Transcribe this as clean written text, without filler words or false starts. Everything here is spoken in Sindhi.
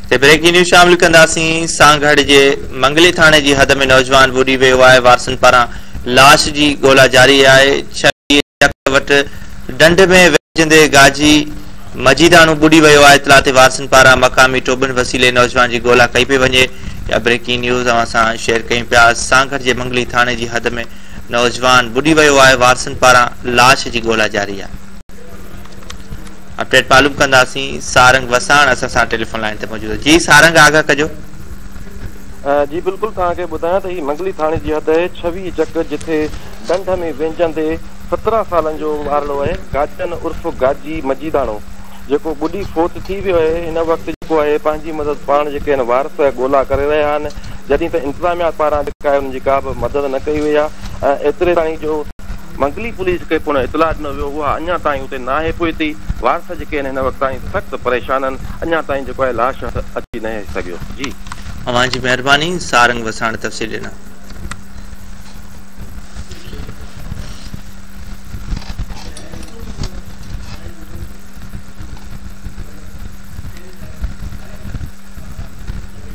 تي بريڪنگ نيوز شامل ڪنداسين، سانگهڙ جي منگلي ٿاڻي جي حد ۾ نوجوان ٻڏي ويو آهي، وارثن پاران لاش جي ڳولا جاري آهي، ڇويهه چڪ وٽ ڍنڍ ۾ وهنجندي گاجي مجيداڻو ٻڏي ويو آهي، اطلاع تي وارثن پاران مقامي ٽوٻن وسيلي نوجوان جي ڳولا ڪئي پئي وڃي، اها بريڪنگ نيوز اوهان سان شيئر ڪيون پيا، سانگهڙ جي منگلي ٿاڻي جي حد ۾ نوجوان ٻڏي ويو آهي، وارثن پاران لاش جي ڳولا جاري آهي. اپڊيٽ معلوم ڪنداسين سارنگ وساڻ اسان سان ٽيليفون لائين تي موجود آهي جي سارنگ آگاهه ڪجو. جي بلڪل توهان کي ٻڌايان ته هي منگلي ٿاڻي جي حد آهي 26 چڪ جٿي ڍنڍ ۾ وهنجندي 17 سالن جو ٻارڙو آهي گاجن عرف گاجي مجيداڻو جيڪو ٻڏي فوت ٿي ويو آهي هن وقت جيڪو آهي پنهنجي مدد پاڻ جيڪي آهن وارث ڳولا ڪري رهيا آهن جڏهن ته انتظاميا پاران جيڪا آهي انهن جي ڪا به مدد نه ڪئي وئي آهي ۽ ايتري تائين جو منگلي پوليس کي پڻ اطلاع ڏنو ويو اها اڃا تائين اتي ناهي پهتي، وارث جيڪي آهن هن وقت تائين سخت پريشان آهن، اڃا تائين جيڪو آهي لاش هٿ اچي ناهي سگهيو. جي. اوهان جي مهرباني سارنگ وساڻ تفصيل ڏنا.